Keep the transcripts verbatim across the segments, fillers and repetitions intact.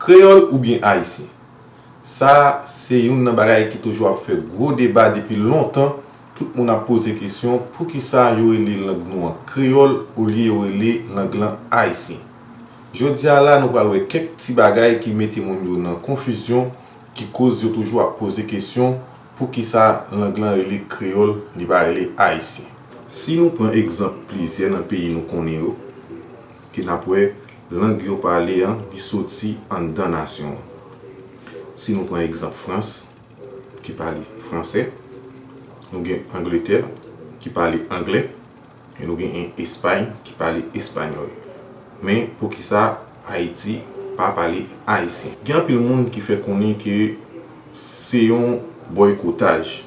Kreyòl oubyen ayisyen? Sa a se youn nan bagay ki toujou ap fè gwo deba depi lontan. Tout moun ap poze kesyon, poukisa yo rele lang nou an kreyòl olye yo rele lang lan ayisyen? Jodi a la, nou pral wè kèk ti bagay ki mete moun yo nan konfizyon, ki koz yo toujou ap poze kesyon, poukisa lang lan rele kreyòl, li pa rele ayisyen? Si nou pran egzanp plizyè nan peyi nou konnen yo, ke n ap wè lang yo pale an, li soti anndan nasyon an. Si nou pran egzanp Frans, ki pale fransè, nou gen Angletè, ki pale anglè, e nou gen Espay, ki pale espanyòl. Men, poukisa Ayiti pa pale ayisyen? Gen anpil moun ki fè konnen ke se yon bòykotaj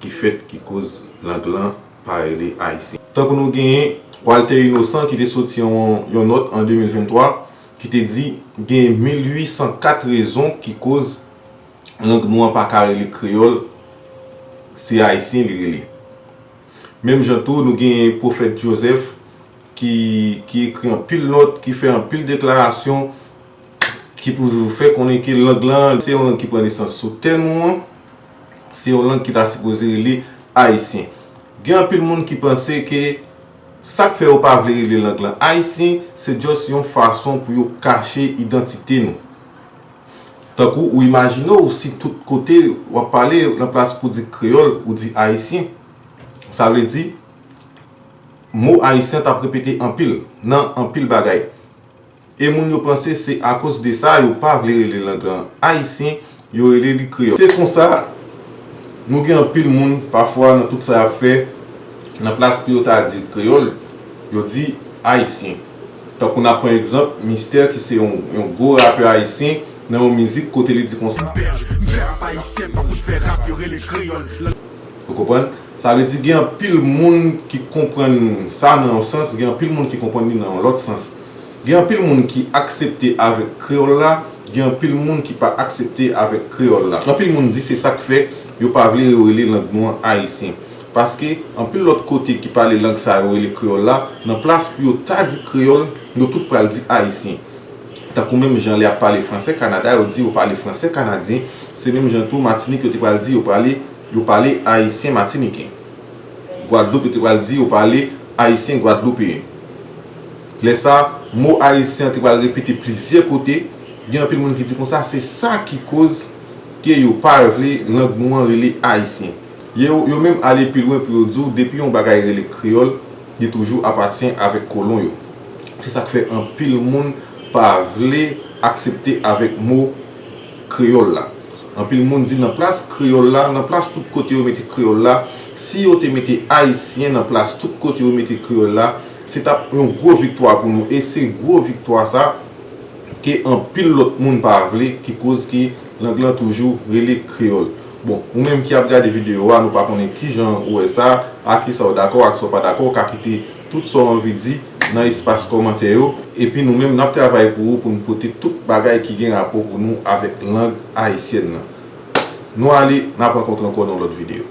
ki fèt ki koz lang lan pa rele ayisyen. Tankou nou genyen Walter Innocent ki te soti yon, yon nòt an de mil venntwa ki te di gen mil uit san kat rezon ki koz lang nou an pa ka rele kreyòl, se ayisyen li rele. Menm jan tou, nou genyen Pwofèt Joseph ki, ki ekri anpil nòt, ki fè anpil deklarasyon, ki pou fè konnen ke lang lan, se yon lang ki pran nesans sou tè nou an, se yon lang ki ta sipoze rele ayisyen. Gen anpil moun ki panse ke sa k fè yo pa vle rele lang lan ayisyen, se just yon fason pou yo kache idantite nou. Tankou ou imajine w si tout kote w ap pale, nan plas pou di kreyòl, ou di ayisyen. Sa vle di, mo ayisyen t ap repete anpil, nan anpil bagay. E moun yo panse se akoz de sa yo pa vle rele lang lan ayisyen, yo rele li kreyòl. Se konsa, nou gen anpil moun, pafwa nan tout sa y ap fè, nan plas pou yo ta di kreyòl, yo di ayisyen. Tankou n ap pran egzanp, Mistè ki se yon, yon gwo rapè ayisyen, nan yon mizik kote li di konsa. M fè rap ayisyen, m pa fout fè rap, yo rele kreyòl. Ou konprann? Sa vle di gen anpil moun ki konprann sa nan yon sans, gen anpil moun ki konprann li nan yon lòt sans. Gen anpil moun ki aksepte avèk kreyòl la, gen anpil moun ki pa aksepte avèk kreyòl la. Anpil moun di se sa k fè yo pa vle yo rele lang nou an ayisyen. Paske anpil lòt kote ki pale lang sa yo rele kreyòl la, nan plas pou yo ta di kreyòl, yo tout pral di ayisyen. Tankou menm jan lè y ap pale fransè Kanada, yo di yo pale fransè kanadyen, se menm jan tou Matinik yo te pral di yo pale, yo pale ayisyen matiniken. Gwadloup yo te pral di yo pale ayisyen gwadloupeyen. Lè sa, mo ayisyen an te pral repete plizyè kote, gen anpil moun ki di konsa se sa ki koz ke yo pa vle lang nou an rele ayisyen. Yo, yo menm ale pi lwen pou yo di w depi yon bagay rele kreyòl, li toujou apatyen avèk kolon yo. Se sa k fè anpil moun pa vle aksepte avèk mo kreyòl la. Anpil moun di nan plas kreyòl la, nan plas tout kote yo mete kreyòl la, si yo te mete ayisyen nan plas tout kote yo mete kreyòl la, se t ap yon gwo viktwa pou nou. E se gwo viktwa sa ke anpil lòt moun pa vle, ki koz ke lang lan toujou rele kreyòl. Bon, ou menm ki ap gade videyo a, nou pa konnen kijan ou wè sa, ak kisa w dakò, ak sa w pa dakò, w ka kite tout sa w anvi di nan espas kòmantè yo. Epi nou menm, n ap travay pou ou, pou n pote tout bagay ki gen rapò pou nou avèk lang ayisyèn nan. Nou ale, n ap rankontre ankò nan lòt videyo.